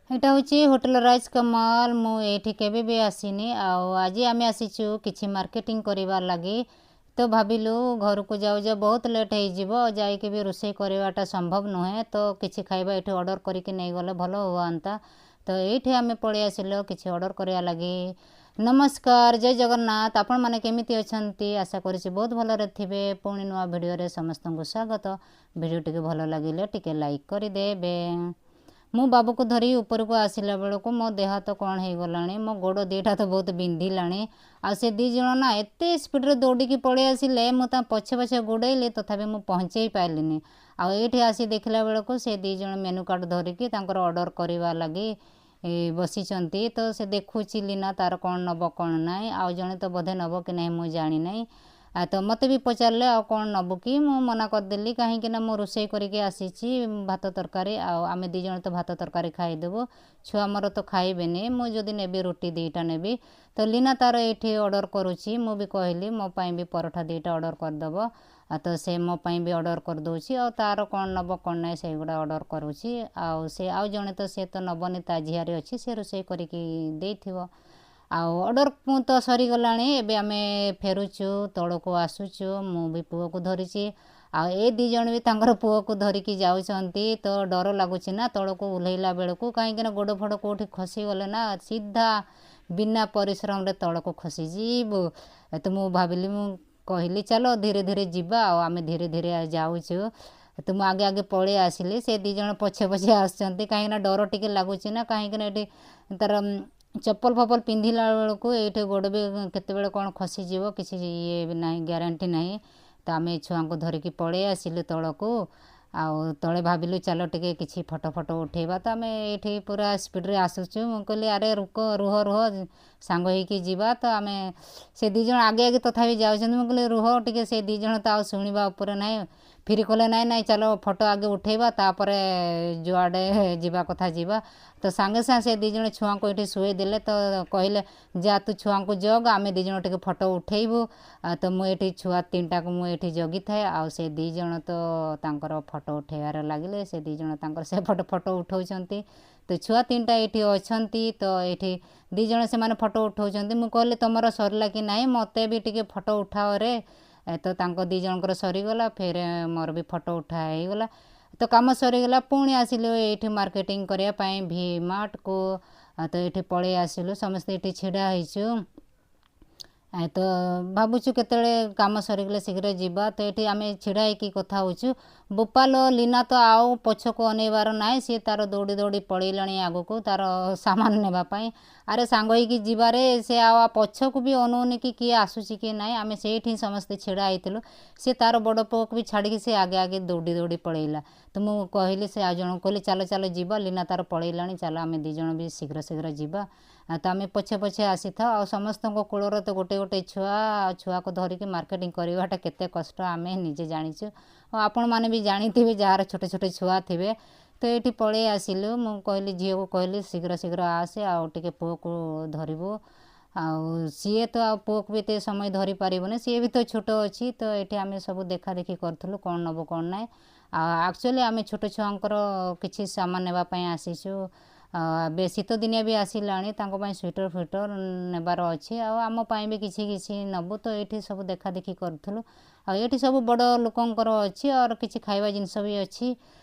ଏଇଟା ହେଉଛି ହୋଟେଲ ରାଜ କମଲ। ମୁଁ ଏଇଠି କେବେ ବି ଆସିନି ଆଉ ଆଜି ଆମେ ଆସିଛୁ କିଛି ମାର୍କେଟିଂ କରିବାର ଲାଗି। ତ ଭାବିଲୁ ଘରକୁ ଯାଉ ଯାଉ ବହୁତ ଲେଟ୍ ହେଇଯିବ, ଯାଇକି ବି ରୋଷେଇ କରିବାଟା ସମ୍ଭବ ନୁହେଁ, ତ କିଛି ଖାଇବା ଏଇଠି ଅର୍ଡ଼ର କରିକି ନେଇଗଲେ ଭଲ ହୁଅନ୍ତା। ତ ଏଇଠି ଆମେ ପଳେଇ ଆସିଲୁ କିଛି ଅର୍ଡ଼ର କରିବା ଲାଗି। ନମସ୍କାର, ଜୟ ଜଗନ୍ନାଥ। ଆପଣମାନେ କେମିତି ଅଛନ୍ତି? ଆଶା କରୁଛି ବହୁତ ଭଲରେ ଥିବେ। ପୁଣି ନୂଆ ଭିଡ଼ିଓରେ ସମସ୍ତଙ୍କୁ ସ୍ୱାଗତ। ଭିଡ଼ିଓ ଟିକେ ଭଲ ଲାଗିଲେ ଟିକେ ଲାଇକ୍ କରିଦେବେ। ମୁଁ ବାବୁକୁ ଧରି ଉପରକୁ ଆସିଲା ବେଳକୁ ମୋ ଦେହ ହାତ କ'ଣ ହେଇଗଲାଣି, ମୋ ଗୋଡ଼ ଦୁଇଟା ତ ବହୁତ ବିନ୍ଧିଲାଣି। ଆଉ ସେ ଦୁଇ ଜଣ ନା ଏତେ ସ୍ପିଡ଼ରେ ଦୌଡ଼ିକି ପଳେଇ ଆସିଲେ, ମୁଁ ତା ପଛେ ପଛେ ଗୋଡ଼େଇଲି, ତଥାପି ମୁଁ ପହଞ୍ଚେଇ ପାରିଲିନି। ଆଉ ଏଇଠି ଆସି ଦେଖିଲା ବେଳକୁ ସେ ଦୁଇ ଜଣ ମେନୁ କାର୍ଡ଼ ଧରିକି ତାଙ୍କର ଅର୍ଡ଼ର କରିବା ଲାଗି ବସିଛନ୍ତି। ତ ସେ ଦେଖୁଛି ଲିନା ତାର କ'ଣ ନେବ କ'ଣ ନାହିଁ। ଆଉ ଜଣେ ତ ବୋଧେ ନେବ କି ନାହିଁ ମୁଁ ଜାଣିନାହିଁ। ଆଉ ତ ମୋତେ ବି ପଚାରିଲେ ଆଉ କ'ଣ ନେବୁ କି, ମୁଁ ମନା କରିଦେଲି, କାହିଁକି ନା ମୁଁ ରୋଷେଇ କରିକି ଆସିଛି ଭାତ ତରକାରୀ, ଆଉ ଆମେ ଦୁଇ ଜଣ ତ ଭାତ ତରକାରୀ ଖାଇଦେବୁ, ଛୁଆ ମୋର ତ ଖାଇବେନି। ମୁଁ ଯଦି ନେବି ରୁଟି ଦୁଇଟା ନେବି। ତ ଲିନା ତାର ଏଇଠି ଅର୍ଡ଼ର କରୁଛି। ମୁଁ ବି କହିଲି ମୋ ପାଇଁ ବି ପରଠା ଦୁଇଟା ଅର୍ଡ଼ର କରିଦେବ। ଆଉ ତ ସେ ମୋ ପାଇଁ ବି ଅର୍ଡ଼ର କରିଦେଉଛି, ଆଉ ତାର କ'ଣ ନେବ କ'ଣ ନାହିଁ ସେଇଗୁଡ଼ା ଅର୍ଡ଼ର କରୁଛି। ଆଉ ସେ ଆଉ ଜଣେ ତ ସେ ତ ନେବନି, ତା ଝିଆରୀ ଅଛି, ସେ ରୋଷେଇ କରିକି ଦେଇଥିବ। ଆଉ ଅର୍ଡ଼ର ତ ସରିଗଲାଣି, ଏବେ ଆମେ ଫେରୁଛୁ, ତଳକୁ ଆସୁଛୁ। ମୁଁ ବି ପୁଅକୁ ଧରିଛି ଆଉ ଏ ଦୁଇ ଜଣ ବି ତାଙ୍କର ପୁଅକୁ ଧରିକି ଯାଉଛନ୍ତି। ତ ଡର ଲାଗୁଛି ନା ତଳକୁ ଓହ୍ଲେଇଲା ବେଳକୁ, କାହିଁକିନା ଗୋଡ଼ ଫୋଡ଼ କେଉଁଠି ଖସିଗଲେ ନା ସିଧା ବିନା ପରିଶ୍ରମରେ ତଳକୁ ଖସିଯିବୁ। ତ ମୁଁ ଭାବିଲି, ମୁଁ କହିଲି ଚାଲ ଧୀରେ ଧୀରେ ଯିବା, ଆଉ ଆମେ ଧୀରେ ଧୀରେ ଯାଉଛୁ। ତ ମୁଁ ଆଗେ ଆଗେ ପଳେଇ ଆସିଲି, ସେ ଦୁଇ ଜଣ ପଛେ ପଛେ ଆସୁଛନ୍ତି, କାହିଁକିନା ଡର ଟିକେ ଲାଗୁଛି ନା, କାହିଁକିନା ଏଠି ତାର ଚପଲ ଫପଲ ପିନ୍ଧିଲା ବେଳକୁ ଏଇଠି ଗୋଡ଼ ବି କେତେବେଳେ କ'ଣ ଖସିଯିବ, କିଛି ଇଏ ବି ନାହିଁ, ଗ୍ୟାରେଣ୍ଟି ନାହିଁ। ତ ଆମେ ଛୁଆଙ୍କୁ ଧରିକି ପଳେଇ ଆସିଲୁ ତଳକୁ। ଆଉ ତଳେ ଭାବିଲୁ ଚାଲ ଟିକେ କିଛି ଫଟୋ ଫଟୋ ଉଠେଇବା। ତ ଆମେ ଏଇଠି ପୁରା ସ୍ପିଡ଼ରେ ଆସୁଛୁ। ମୁଁ କହିଲି ଆରେ ରୁକ, ରୁହ ରୁହ, ସାଙ୍ଗ ହେଇକି ଯିବା। ତ ଆମେ ସେ ଦୁଇ ଜଣ ଆଗେ ଆଗେ ତଥାପି ଯାଉଛନ୍ତି। ମୁଁ କହିଲି ରୁହ ଟିକେ, ସେ ଦୁଇ ଜଣ ତ ଆଉ ଶୁଣିବା ଉପରେ ନାହିଁ। ଫିରି କହିଲେ ନାଇଁ ନାଇଁ, ଚାଲ ଫଟୋ ଆଗେ ଉଠେଇବା, ତାପରେ ଯୁଆଡ଼େ ଯିବା କଥା ଯିବା। ତ ସାଙ୍ଗେ ସାଙ୍ଗେ ସେ ଦୁଇ ଜଣ ଛୁଆଙ୍କୁ ଏଇଠି ଶୁଏଇ ଦେଲେ। ତ କହିଲେ ଯା ତୁ ଛୁଆଙ୍କୁ ଜଗ, ଆମେ ଦୁଇ ଜଣ ଟିକେ ଫଟୋ ଉଠେଇବୁ। ତ ମୁଁ ଏଇଠି ଛୁଆ ତିନିଟାକୁ ମୁଁ ଏଇଠି ଜଗିଥାଏ, ଆଉ ସେ ଦୁଇ ଜଣ ତ ତାଙ୍କର ଫଟୋ ଉଠେଇବାରେ ଲାଗିଲେ। ସେ ଦୁଇ ଜଣ ତାଙ୍କର ସେପଟେ ଫଟୋ ଉଠଉଛନ୍ତି। ତ ଛୁଆ ତିନିଟା ଏଇଠି ଅଛନ୍ତି, ତ ଏଇଠି ଦୁଇ ଜଣ ସେମାନେ ଫଟୋ ଉଠଉଛନ୍ତି। ମୁଁ କହିଲି ତୁମର ସରିଲା କି ନାହିଁ, ମୋତେ ବି ଟିକେ ଫଟୋ ଉଠାଅରେ। ତ ତାଙ୍କ ଦୁଇ ଜଣଙ୍କର ସରିଗଲା, ଫେର ମୋର ବି ଫଟୋ ଉଠା ହେଇଗଲା। ତ କାମ ସରିଗଲା, ପୁଣି ଆସିଲୁ ଏଇଠି ମାର୍କେଟିଂ କରିବା ପାଇଁ ଭି ମାର୍ଟକୁ। ତ ଏଇଠି ପଳେଇ ଆସିଲୁ, ସମସ୍ତେ ଏଇଠି ଛିଡ଼ା ହେଇଛୁ। ତ ଭାବୁଛୁ କେତେବେଳେ କାମ ସରିଗଲେ ଶୀଘ୍ର ଯିବା। ତ ଏଠି ଆମେ ଛିଡ଼ା ହେଇକି କଥା ହେଉଛୁ। ବୋପାଲ ଲିନା ତ ଆଉ ପଛକୁ ଅନେଇବାର ନାହିଁ, ସିଏ ତାର ଦୌଡ଼ି ଦୌଡ଼ି ପଳେଇଲାଣି ଆଗକୁ ତାର ସାମାନ ନେବା ପାଇଁ। ଆରେ ସାଙ୍ଗ ହେଇକି ଯିବାରେ, ସେ ଆଉ ପଛକୁ ବି ଅନଉନି କି କିଏ ଆସୁଛି କି ନାହିଁ। ଆମେ ସେଇଠି ସମସ୍ତେ ଛିଡ଼ା ହେଇଥିଲୁ, ସେ ତାର ବଡ଼ ପୁଅକୁ ବି ଛାଡ଼ିକି ସେ ଆଗେ ଆଗେ ଦୌଡ଼ି ଦୌଡ଼ି ପଳେଇଲା। ତ ମୁଁ କହିଲି, ସେ ଆଉ ଜଣଙ୍କୁ କହିଲି ଚାଲ ଚାଲ ଯିବା, ଲିନା ତାର ପଳେଇଲାଣି, ଚାଲ ଆମେ ଦୁଇ ଜଣ ବି ଶୀଘ୍ର ଶୀଘ୍ର ଯିବା। ତ ଆମେ ପଛେ ପଛେ ଆସିଥାଉ। ଆଉ ସମସ୍ତଙ୍କ କୂଳରେ ତ ଗୋଟେ ଗୋଟେ ଛୁଆ, ଆଉ ଛୁଆକୁ ଧରିକି ମାର୍କେଟିଂ କରିବାଟା କେତେ କଷ୍ଟ ଆମେ ନିଜେ ଜାଣିଛୁ, ଆଉ ଆପଣମାନେ ବି ଜାଣିଥିବେ ଯାହାର ଛୋଟ ଛୋଟ ଛୁଆ ଥିବେ। ତ ଏଇଠି ପଳେଇ ଆସିଲୁ। ମୁଁ କହିଲି ଝିଅକୁ କହିଲି ଶୀଘ୍ର ଶୀଘ୍ର ଆସେ ଆଉ ଟିକେ ପୁଅକୁ ଧରିବୁ। ଆଉ ସିଏ ତ ଆଉ ପୁଅକୁ ବି ଏତେ ସମୟ ଧରିପାରିବନି, ସିଏ ବି ତ ଛୋଟ ଅଛି। ତ ଏଇଠି ଆମେ ସବୁ ଦେଖାଦେଖି କରୁଥିଲୁ କ'ଣ ନେବୁ କ'ଣ ନାହିଁ। ଆଉ ଆକ୍ଚୁଆଲି ଆମେ ଛୋଟ ଛୁଆଙ୍କର କିଛି ସାମାନ ନେବା ପାଇଁ ଆସିଛୁ। ଏବେ ଶୀତ ଦିନିଆ ବି ଆସିଲାଣି, ତାଙ୍କ ପାଇଁ ସ୍ୱେଟର ଫ୍ୱେଟର ନେବାର ଅଛି, ଆଉ ଆମ ପାଇଁ ବି କିଛି କିଛି ନେବୁ। ତ ଏଇଠି ସବୁ ଦେଖାଦେଖି କରୁଥିଲୁ। ଆଉ ଏଇଠି ସବୁ ବଡ଼ ଲୋକଙ୍କର ଅଛି, ଆଉ କିଛି ଖାଇବା ଜିନିଷ ବି ଅଛି।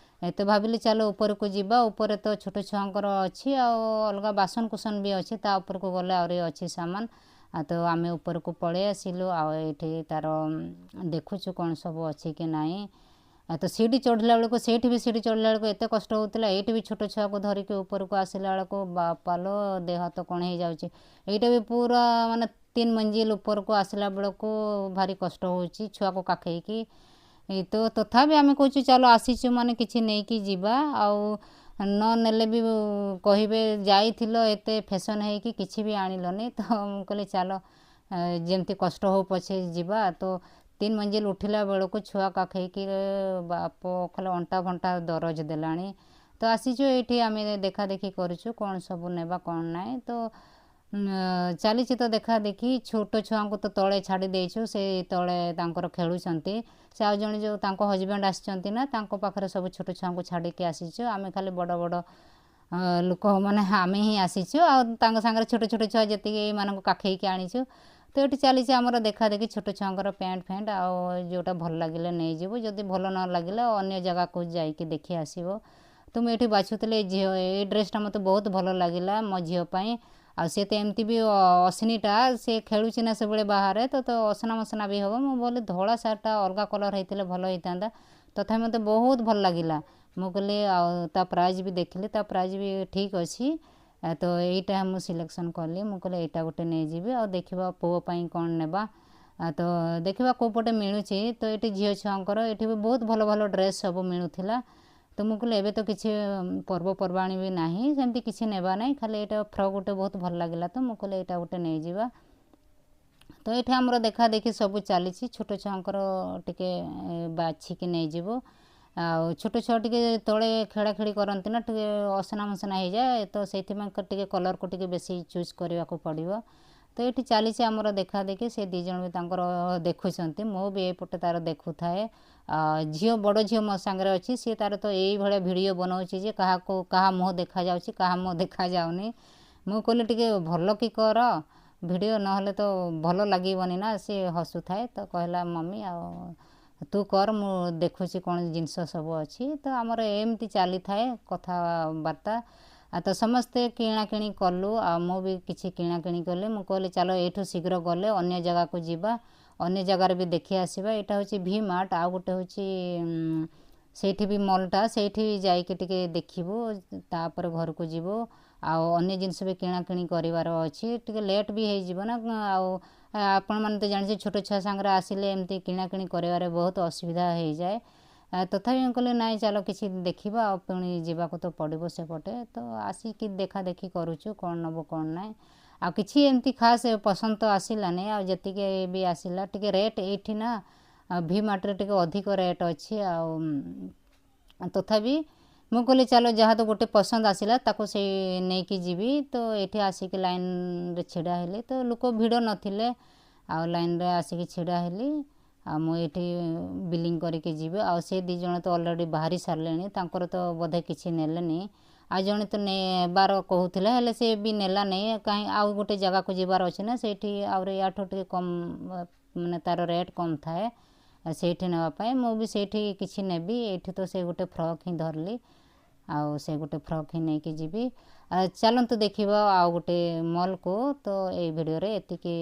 ତ ଭାବିଲି ଚାଲ ଉପରକୁ ଯିବା। ଉପରେ ତ ଛୋଟ ଛୁଆଙ୍କର ଅଛି, ଆଉ ଅଲଗା ବାସନକୁସନ ବି ଅଛି, ତା ଉପରକୁ ଗଲେ ଆହୁରି ଅଛି ସାମାନ। ଆଉ ତ ଆମେ ଉପରକୁ ପଳେଇ ଆସିଲୁ, ଆଉ ଏଇଠି ତାର ଦେଖୁଛୁ କ'ଣ ସବୁ ଅଛି କି ନାହିଁ। ତ ସିଡ଼ି ଚଢ଼ିଲା ବେଳକୁ, ସେଇଠି ବି ସିଡ଼ି ଚଢ଼ିଲା ବେଳକୁ ଏତେ କଷ୍ଟ ହେଉଥିଲା, ଏଇଠି ବି ଛୋଟ ଛୁଆକୁ ଧରିକି ଉପରକୁ ଆସିଲା ବେଳକୁ ବାପାଲୋ ଦେହ ହାତ କ'ଣ ହେଇଯାଉଛି। ଏଇଟା ବି ପୁରା ମାନେ 3 ମଞ୍ଜିଲ ଉପରକୁ ଆସିଲା ବେଳକୁ ଭାରି କଷ୍ଟ ହେଉଛି ଛୁଆକୁ କାଖେଇକି। ତ ତଥାପି ଆମେ କହୁଛୁ ଚାଲ ଆସିଛୁ ମାନେ କିଛି ନେଇକି ଯିବା, ଆଉ ନ ନେଲେ ବି କହିବେ ଯାଇଥିଲ ଏତେ ଫ୍ୟାସନ୍ ହେଇକି କିଛି ବି ଆଣିଲନି। ତ ମୁଁ କହିଲି ଚାଲ ଯେମିତି କଷ୍ଟ ହଉ ପଛେ ଯିବା। ତ 3 ମଞ୍ଜିଲ ଉଠିଲା ବେଳକୁ ଛୁଆ କାଖେଇକି ବାପ ଖାଲି ଅଣ୍ଟା ଫଣ୍ଟା ଦରଜ ଦେଲାଣି। ତ ଆସିଛୁ ଏଇଠି ଆମେ ଦେଖାଦେଖି କରୁଛୁ କ'ଣ ସବୁ ନେବା କ'ଣ ନାହିଁ। ତ ଚାଲିଛି ତ ଦେଖାଦେଖି। ଛୋଟ ଛୁଆଙ୍କୁ ତ ତଳେ ଛାଡ଼ି ଦେଇଛୁ, ସେ ତଳେ ତାଙ୍କର ଖେଳୁଛନ୍ତି। ସେ ଆଉ ଜଣେ ଯେଉଁ ତାଙ୍କ ହଜବେଣ୍ଡ ଆସିଛନ୍ତି ନା, ତାଙ୍କ ପାଖରେ ସବୁ ଛୋଟ ଛୁଆଙ୍କୁ ଛାଡ଼ିକି ଆସିଛୁ। ଆମେ ଖାଲି ବଡ଼ ବଡ଼ ଲୋକମାନେ ଆମେ ହିଁ ଆସିଛୁ ଆଉ ତାଙ୍କ ସାଙ୍ଗରେ ଛୋଟ ଛୋଟ ଛୁଆ ଯେତିକି, ଏମାନଙ୍କୁ କାଖେଇକି ଆଣିଛୁ। ତ ଏଠି ଚାଲିଛି ଆମର ଦେଖା ଦେଖି ଛୋଟ ଛୁଆଙ୍କର ପ୍ୟାଣ୍ଟ ଫ୍ୟାଣ୍ଟ, ଆଉ ଯେଉଁଟା ଭଲ ଲାଗିଲେ ନେଇଯିବୁ, ଯଦି ଭଲ ନ ଲାଗିଲେ ଅନ୍ୟ ଜାଗାକୁ ଯାଇକି ଦେଖି ଆସିବ। ତ ମୁଁ ଏଠି ବାଛୁଥିଲି, ଏ ଝିଅ ଏଇ ଡ୍ରେସ୍ଟା ମୋତେ ବହୁତ ଭଲ ଲାଗିଲା ମୋ ଝିଅ ପାଇଁ। ଆଉ ସେ ତ ଏମିତି ବି ଅସିନିଟା, ସେ ଖେଳୁଛି ନା ସବୁବେଳେ ବାହାରେ, ତ ଅସନା ମସନା ବି ହେବ। ମୁଁ ବୋଲେ ଧଳା ସାର୍ଟଟା ଅଲଗା କଲର୍ ହେଇଥିଲେ ଭଲ ହେଇଥାନ୍ତା, ତଥାପି ମୋତେ ବହୁତ ଭଲ ଲାଗିଲା। ମୁଁ କହିଲି, ଆଉ ତା ପ୍ରାଇସ୍ ବି ଦେଖିଲି, ତା ପ୍ରାଇସ୍ ବି ଠିକ୍ ଅଛି। ତ ଏଇଟା ମୁଁ ସିଲେକ୍ସନ୍ କଲି। ମୁଁ କହିଲି ଏଇଟା ଗୋଟେ ନେଇଯିବି, ଆଉ ଦେଖିବା ପୁଅ ପାଇଁ କ'ଣ ନେବା। ତ ଦେଖିବା କେଉଁ ପଟେ ମିଳୁଛି। ତ ଏଠି ଝିଅ ଛୁଆଙ୍କର ଏଠି ବି ବହୁତ ଭଲ ଭଲ ଡ୍ରେସ୍ ସବୁ ମିଳୁଥିଲା। ତ ମୁଁ କହିଲି ଏବେ ତ କିଛି ପର୍ବପର୍ବାଣୀ ବି ନାହିଁ, ସେମିତି କିଛି ନେବା ନାହିଁ, ଖାଲି ଏଇଟା ଫ୍ରକ୍ ଗୋଟେ ବହୁତ ଭଲ ଲାଗିଲା, ତ ମୁଁ କହିଲି ଏଇଟା ଗୋଟେ ନେଇଯିବା। ତ ଏଠି ଆମର ଦେଖା ଦେଖି ସବୁ ଚାଲିଛି। ଛୋଟ ଛୁଆଙ୍କର ଟିକେ ବାଛିକି ନେଇଯିବୁ, ଆଉ ଛୋଟ ଛୁଆ ଟିକେ ତଳେ ଖେଳାଖେଳି କରନ୍ତି ନା, ଟିକେ ଅସନା ମସନା ହେଇଯାଏ, ତ ସେଇଥିପାଇଁ ଟିକେ କଲର୍କୁ ଟିକେ ବେଶୀ ଚୁଜ୍ କରିବାକୁ ପଡ଼ିବ। ତ ଏଠି ଚାଲିଛି ଆମର ଦେଖା ଦେଖି। ସେ ଦୁଇ ଜଣ ବି ତାଙ୍କର ଦେଖୁଛନ୍ତି, ମୁଁ ବି ଏପଟେ ତାର ଦେଖୁଥାଏ। ଝିଅ, ବଡ଼ ଝିଅ ମୋ ସାଙ୍ଗରେ ଅଛି, ସିଏ ତାର ତ ଏଇଭଳିଆ ଭିଡ଼ିଓ ବନାଉଛି ଯେ କାହାକୁ କାହା ମୁହଁ ଦେଖାଯାଉଛି, କାହା ମୁହଁ ଦେଖାଯାଉନି। ମୁଁ କହିଲି ଟିକେ ଭଲ କି କର ଭିଡ଼ିଓ, ନହେଲେ ତ ଭଲ ଲାଗିବନି ନା। ସିଏ ହସୁଥାଏ, ତ କହିଲା ମମି ଆଉ ତୁ କର, ମୁଁ ଦେଖୁଛି କ'ଣ ଜିନିଷ ସବୁ ଅଛି। ତ ଆମର ଏମିତି ଚାଲିଥାଏ କଥାବାର୍ତ୍ତା। ଆଉ ତ ସମସ୍ତେ କିଣାକିଣି କଲୁ, ଆଉ ମୁଁ ବି କିଛି କିଣାକିଣି କଲି। ମୁଁ କହିଲି ଚାଲ ଏଇଠୁ ଶୀଘ୍ର ଗଲେ ଅନ୍ୟ ଜାଗାକୁ ଯିବା, ଅନ୍ୟ ଜାଗାରେ ବି ଦେଖି ଆସିବା। ଏଇଟା ହେଉଛି ଭି ମାର୍ଟ, ଆଉ ଗୋଟେ ହେଉଛି ସେଇଠି ବି ମଲ୍ଟା, ସେଇଠି ଯାଇକି ଟିକେ ଦେଖିବୁ, ତାପରେ ଘରକୁ ଯିବୁ। ଆଉ ଅନ୍ୟ ଜିନିଷ ବି କିଣାକିଣି କରିବାର ଅଛି, ଟିକେ ଲେଟ୍ ବି ହେଇଯିବ ନା। ଆଉ ଆପଣମାନେ ତ ଜାଣିଛେ, ଛୋଟ ଛୁଆ ସାଙ୍ଗରେ ଆସିଲେ ଏମିତି କିଣାକିଣି କରିବାରେ ବହୁତ ଅସୁବିଧା ହେଇଯାଏ। ତଥାପି ମୁଁ କହିଲି ନାଇଁ ଚାଲ କିଛି ଦେଖିବା, ଆଉ ପୁଣି ଯିବାକୁ ତ ପଡ଼ିବ ସେପଟେ। ତ ଆସିକି ଦେଖା ଦେଖି କରୁଛୁ କ'ଣ ନେବୁ କ'ଣ ନାହିଁ। ଆଉ କିଛି ଏମିତି ଖାସ୍ ପସନ୍ଦ ତ ଆସିଲାନି, ଆଉ ଯେତିକି ବି ଆସିଲା ଟିକେ ରେଟ୍ ଏଇଠି ନା ଭି ମାର୍ଟରେ ଟିକେ ଅଧିକ ରେଟ୍ ଅଛି। ଆଉ ତଥାପି ମୁଁ କହିଲି ଚାଲ, ଯାହା ତ ଗୋଟେ ପସନ୍ଦ ଆସିଲା ତାକୁ ସେଇ ନେଇକି ଯିବି। ତ ଏଇଠି ଆସିକି ଲାଇନ୍ରେ ଛିଡ଼ା ହେଲି, ତ ଲୋକ ଭିଡ଼ ନଥିଲେ, ଆଉ ଲାଇନ୍ରେ ଆସିକି ଛିଡ଼ା ହେଲି, ଆଉ ମୁଁ ଏଇଠି ବିଲିଂ କରିକି ଯିବି। ଆଉ ସେ ଦୁଇ ଜଣ ତ ଅଲରେଡ଼ି ବାହାରି ସାରିଲେଣି, ତାଙ୍କର ତ ବୋଧେ କିଛି ନେଲେନି। ଆଉ ଜଣେ ତ ନେବାର କହୁଥିଲା, ହେଲେ ସେ ବି ନେଲାନି, କାହିଁ ଆଉ ଗୋଟେ ଜାଗାକୁ ଯିବାର ଅଛି ନା, ସେଇଠି ଆହୁରି ୟାଠୁ ଟିକେ କମ୍, ମାନେ ତା'ର ରେଟ୍ କମ୍ ଥାଏ, ସେଇଠି ନେବା ପାଇଁ। ମୁଁ ବି ସେଇଠି କିଛି ନେବି। ଏଇଠି ତ ସେ ଗୋଟେ ଫ୍ରକ୍ ହିଁ ଧରିଲି, ଆଉ ସେ ଗୋଟେ ଫ୍ରକ୍ ହିଁ ନେଇକି ଯିବି। ଚାଲନ୍ତୁ ଦେଖିବା ଆଉ ଗୋଟେ ମଲ୍କୁ। ତ ଏଇ ଭିଡ଼ିଓରେ ଏତିକି।